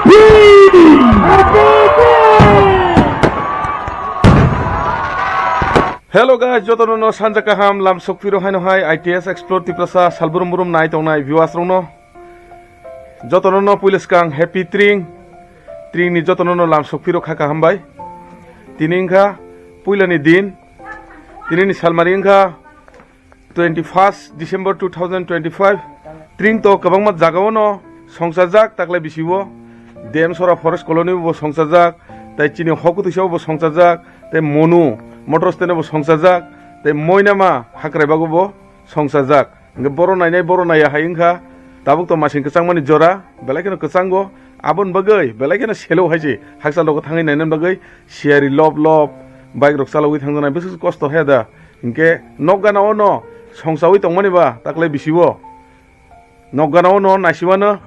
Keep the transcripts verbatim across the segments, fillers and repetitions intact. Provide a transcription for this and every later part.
Hello guys, jotono no sanja kaham, lam sokphiro haino hai I T S Explore Tiprasa salburum burum nai tongnai viewers rokno. Jotono no puila swkang happy Tring, Tring ni jotono no lam sokphiro kha kaham bai. Tini wngkha puila ni din, tini ni salmari wngkha twenty first December two thousand twenty five. Tring to kwbangma jagao no songchajak, taklai bisi o Demsora Forest Colony bo songchajak, tai chini Hokutwisa bo songchajak, tai Monu Motor Stand bo songchajak, tai Moinama Hakraibago bo songchajak. Hingke boro nainai, boro naiya hai wngkha. Tabuk to masing kwchangmani jora, belai kheno kwchango. Aboni bagwi belai kheno selo hai se hakchal rogo thangwi nainani bagwi siyari lop lop bike rok chalogwi thangjaknai bwswk kosto hai da. Hingke nok gana o no songchawi tongmani ba taklai bisi o. Nok gana o no naisiwano.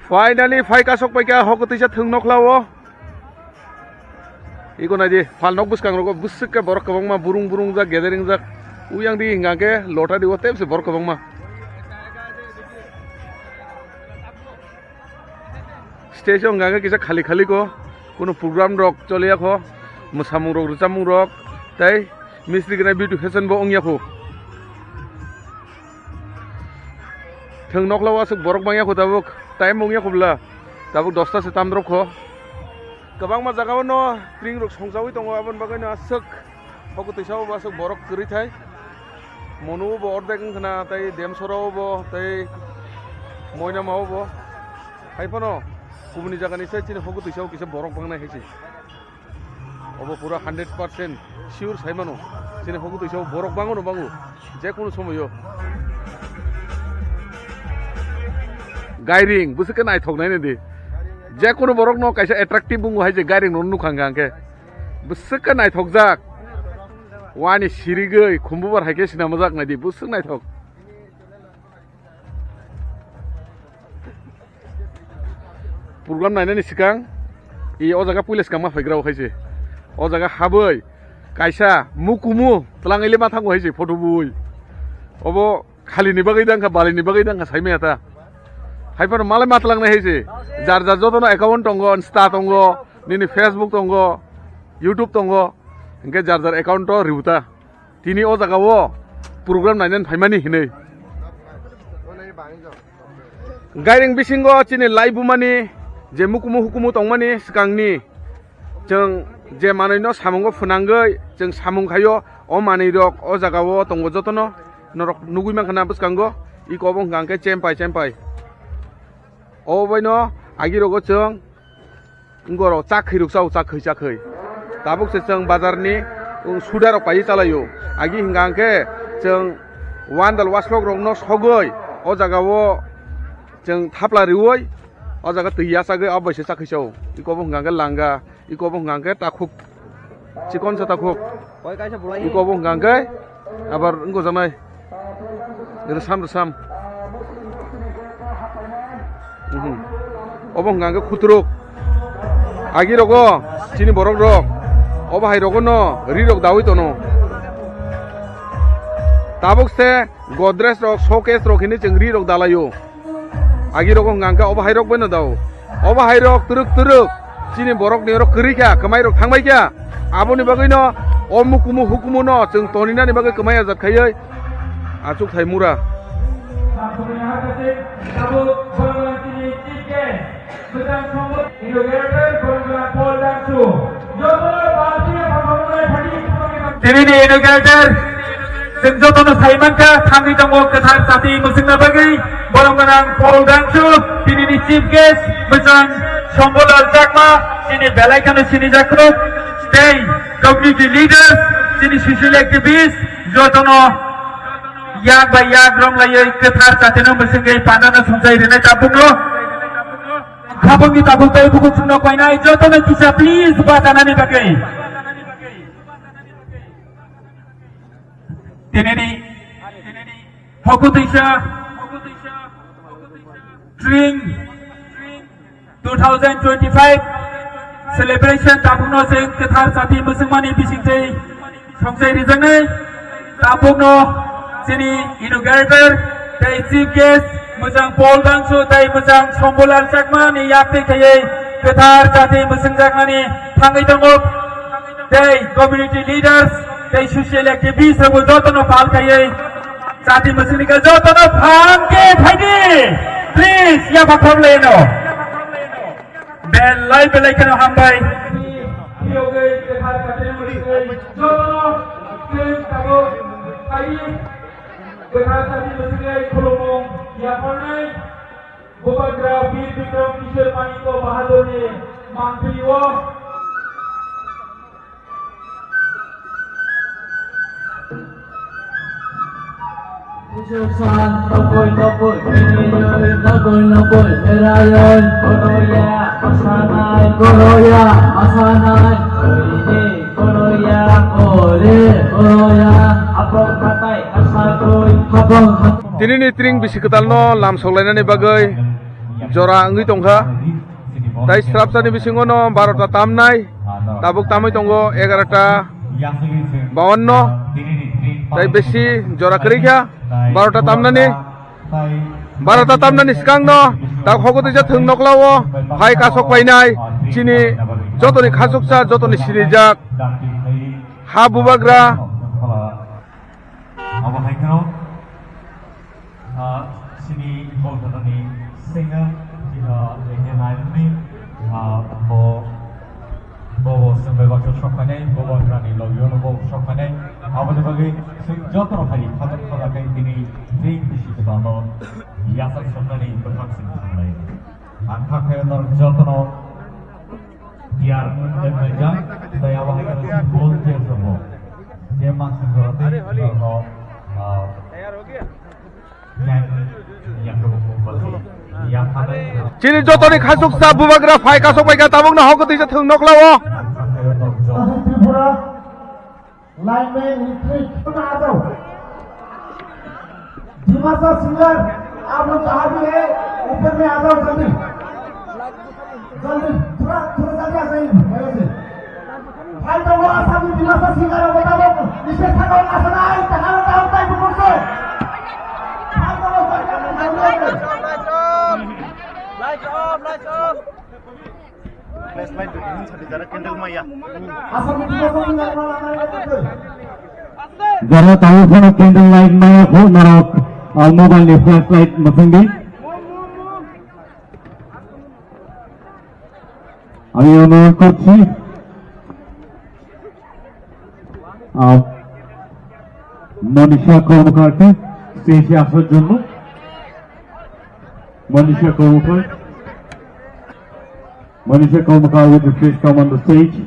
Finally, phai kasok paikha, Hokutwisa thwng nokla o. Iko naidi, phal nok bwskang rogo bwswk khe borok kwbangma burung burung jak, gathering jak. Uyang di hingka khe lota di o tepse borok kwbangma. Stage o hingka khe kisa khali khali ko, kuno program rok choliya kho, mwsamung rok, rwchapmung rok, tei mistri gwnai beautification bo wngya kho. Thwng nokla o aswk borok manya kho tabuk, time wngya kho bwla, tabuk dosta se tam drop kho. Kwbangma jaga o no tring rok songchawi tongo, aboni bagwi no aswk Hokutwisa o bo aswk borok kwrwi thai. Monu o bo ordek wngkha na, tei Demsora o bo, tei Moinama o bo. Hai phano kubuni jaga ni sai chini Hokutwisa o kisa borok bangnai hai se. Obo pura hundred percent sure sai mano. Chini Hokutwisa o borok bango no bango, je kunu somoyo. Gairing bwswk khe naithok nai di. Je kunu borok no kaisa attractive bungo hai je gairing no nukha hingka hingke. Bwswk khe naithokjak. Wani sirigwi khumbubar hai khe sinamajak nai di, bwswk naithok. Program nainani swkang i o jaga puila swkang ma phaigra o hai se. O jaga habwi kaisa mukumu twlangwi le ma thango hai se photo bui. Obo khali ni bagwi dangkha, bali ni bagwi dangkha, sai maya ta. Hai phano malai ma twlangnai hai se. Jar jar jotono account tongo, Insta tongo, nini Facebook tongo, YouTube tongo. Hingke jar jar account o riuta. Tini o jaga o program nainani phaimani hinwi. Gairing bisingo chini laibumani je mukumu hukumu tongmani swkangni chwng je manwino samungo phwnangwi chwng samung khaio, o manwirok o jagao tongo jotono norok nugwi mankha na bwskango iko obo hwnkha hwnkhe chempai chempai. Obo baino agirogo chwng Wngorok chakkhwi rwksa o, chakkhwi, chakkhwi. Tabuk se chwng bazar ni, um, suda rok paiwi chalai o. Agi hingka hingke chwng wandal waslok rok no sogwi o jaga o chwng thapla riwi o jaga twi yachagwi abo bai se chakkhwi sa o. Iko bo hingka hingke langa, iko bo hingka hingke takhuk, chikon sa takhuk. Iko bo hingka hingke Abar wngkha janai. Rwsam rwsam. Mhm. Obo hwnka hwnkhe khuturuk. Agi rogo chini borok rok. Obo hai rogo no ri rok dawi tono. Tabuk se Godrej rok, showcase rok hini chwng ri rok dalaio. Agi rogo hwnka hwnkhe obo hai rok bai no dao. Obo hai rok twrwk twrwk chini borok ni oro kwrwi kha, kwmai rok thang bai kha. Aboni bagwi no o mukumu hukumu no chwng toni nani bagwi kwmai ajat khaiwi achuk thai mura. Tini ni inaugurator, chwng jotono sai mankha, thangwi tongo kwthar chati mwchwngna bagwi, borok gwnang Paul Dangsu, tini ni chief guest, mwchwng Shambhulal Chakma, chini belai kheno sinijakmung, tei community leaders, chini social activist, jotono yak bai yak romlaiwi kwthar chatino mwchwngwi pandano sumsai rwnai tabukno. Khabangni tabuk tei bukuchwngno koinai jotono kisa please batanani bagwi. Tinini Hokutwisa Tring two thousand twenty-five celebration tabukno chwng kwthar chati mwchwngmani bisingtwi songchai rijaknai. Tabukno Chini inaugurator tei chief guest Mujang Paul Dangsu tei Mujang Sombulal Chakma ni yakti khaiwi kwthar chati mwswngjaknani thangwi tongo. Tei community leaders tei social activists rokbo jotono phal khaiwi chati mwswngni khe jotono phang khe phaidi. Please, yapha khorlaino. Belai belai kheno hambai. Phiyogwi kwthar chati mwswngwi jotono tei tabuk phaiwi kwthar chati mwswngwi khulumung yapharnai. Bubagra Bir Bikram Kishore Manikya Bahadurni mantri o. Pujuk san nokoi nokoi, nokoi nokoi, berayoi, koroya, asanai, koroya, asanai, oide, koroya, ore, koroya, apok khatai, asagoi, hapong khatai. Tinini tring bisi kwtalno lamsoklainani bagwi jora wngwi tongkha. Tai srapsani bisingono barota tamnai, tabuk tamwi tongo egarota bawanno. Tai bisi jora kwrwi kha barota tamnani. Barota tamnani swkangno tak hokotwi ja thwng noklao phai kasok painai chini jotoni khachuksa, jotoni sinijak ha bubagra. Abo hai kheno, ah, chini Kolkatani singer, ah, Indian Idol ni, ah, bo, bo, bo swngbai baksa sok phainai, bo bo rani logio no bo sok phainai. Aboni bagwi chwng joto rok hai khatok khatok khe tini tring bisi kwtalno yachak soknani bwkhak chwng thanglai. Ang kha khe norok jotono Tiyar wngkha, tei abo hai khe volunteer tongo. Je mangsa jora tei norokno, ah, yang, yang rwmung bali, yang khanai. Chini jotoni khachuksa bubagra phai kasok bai kha tabukno hokotwi sa thwng noklao. Mangsa khe norok jot- Tripura. Lineman retreat. आ जाओ। दिमासा सिंगर, आप लोग कहाँ भी है, ऊपर में आ जाओ जल्दी। जल्दी, थोड़ा, थोड़ा जल्दी आ जाइए, मेरे से। भाई, तो वो आसामी दिमासा सिंगर है, बता दो, इसे थकाओ, आसान आए, तकाओ, ताओ, ताई, बुकुर से। भाई, तो वो जल्दी आ जाओ, जल्दी आ जाओ। Lights off, lights off. Flashlight dui din sadi jara candle maya. Jara tahu sana candle light maya ko norok, ah, mobile ni flashlight masang di. Ami ano kotsi. Ah, Monisha Kormokar ke stage-e asaর জন্য। Monisha Kormokar. Monisha Kormokar, would you please come on the stage?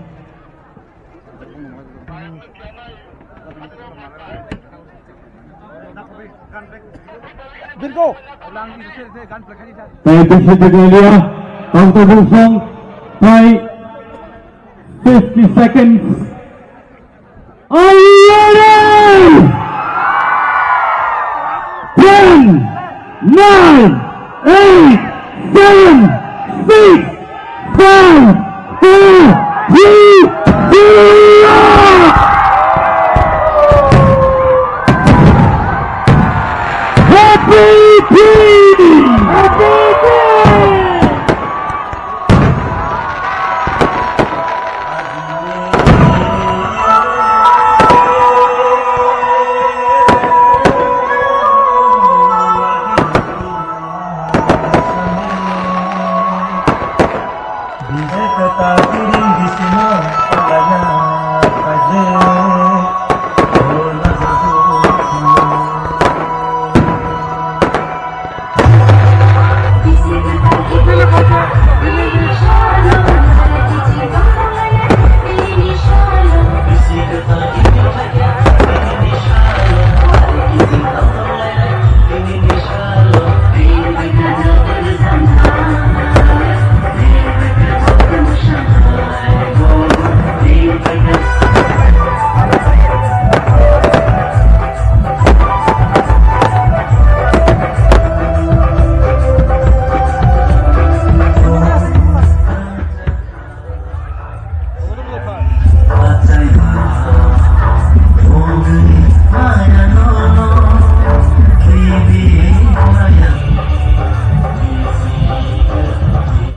Birgo. Tei bisi jagaliya, Doctor Wilson, tei fifty seconds. Are you ready? Ten, nine, eight, seven, six, five, four, three, two, one. Happy Diwali! Happy Diwali!